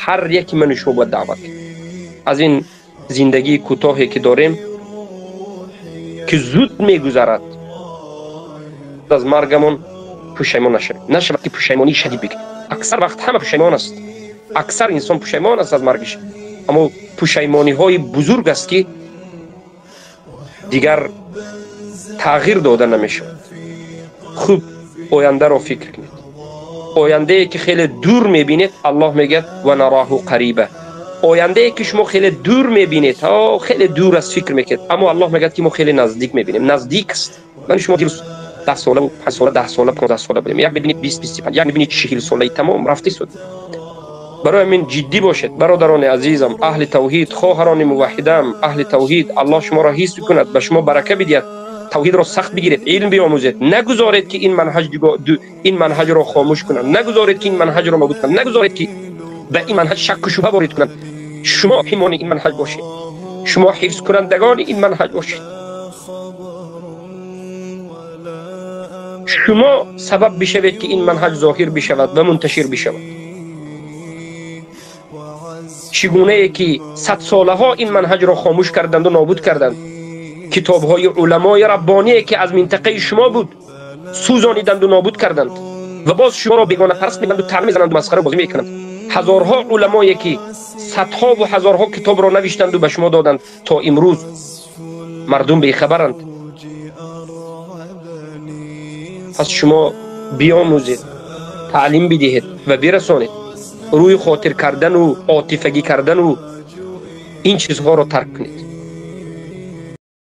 Ҳар яки ман шумо бояд даъват кунем. Аз ин зиндагии кӯтоҳе ки дорем, ки зуд мегузарад, аз маргамон пушаймон нашавем. Нашавад ки пушаймонии шадид бигирем. Аксар вақт ҳама пушаймон аст. Аксар инсон пушаймон аст аз маргиш. Аммо пушаймониҳои бузург аст ки дигар тағйир дода намешавад. Хуб ояндаро фикр кунед. Ояндае ки хеле дур мебинед, Аллоҳ мегӯяд ва нараҳу қариба. Ояндае ки шумо хеле дур мебинед, хеле дур аст фикр мекунед, аммо Аллоҳ мегӯяд ки мо хеле наздик мебинем. Наздик аст. Ман шумо дирӯз 10 сола, 5 сола, 10 сола, 15 сола будем. Як мебинед 20, 25, як мебинед 40 солаи тамом рафта истод. Барои ҳамин ҷиддӣ бошед, бародарони азизам, аҳли тавҳид, хоҳарони муваҳҳидам, аҳли тавҳид. Аллоҳ шуморо ҳифз кунад, ба шумо барака бидиҳад. Тавҳидро сахт бигиред, илм биомӯзед. Нагузоред ки ин манҳаҷ ин манҳаҷро хомӯш кунанд. Нагузоред ки ин манҳаҷро нобуд кунанд. Нагузоред ки ба ин манҳаҷ шакку шубҳа ворид кунанд. Шумо ҳимони ин манҳаҷ бошед. Шумо ҳифзкунандагони ин манҳаҷ бошед. Шумо сабаб бишавед ки ин манҳаҷ зоҳир бишавад ва мунташир бишавад. Чӣ гунае ки садсолаҳо ин манҳаҷро хомӯш карданду нобуд карданд, китобҳои уламои раббоние ки аз минтақаи шумо буд сӯзониданду нобуд карданд ва боз шуморо бегонапараст мекунанду таъна мезананду масхара бозӣ мекунанд. Ҳазорҳо уламое ки садҳову ҳазорҳо китобро навиштанду ба шумо доданд, то имрӯз мардум бехабаранд. Пас шумо биомӯзед, таълим бидиҳед ва бирасонед. Рӯи хотир кардану отифагӣ кардану ин чизҳоро тарк кунед.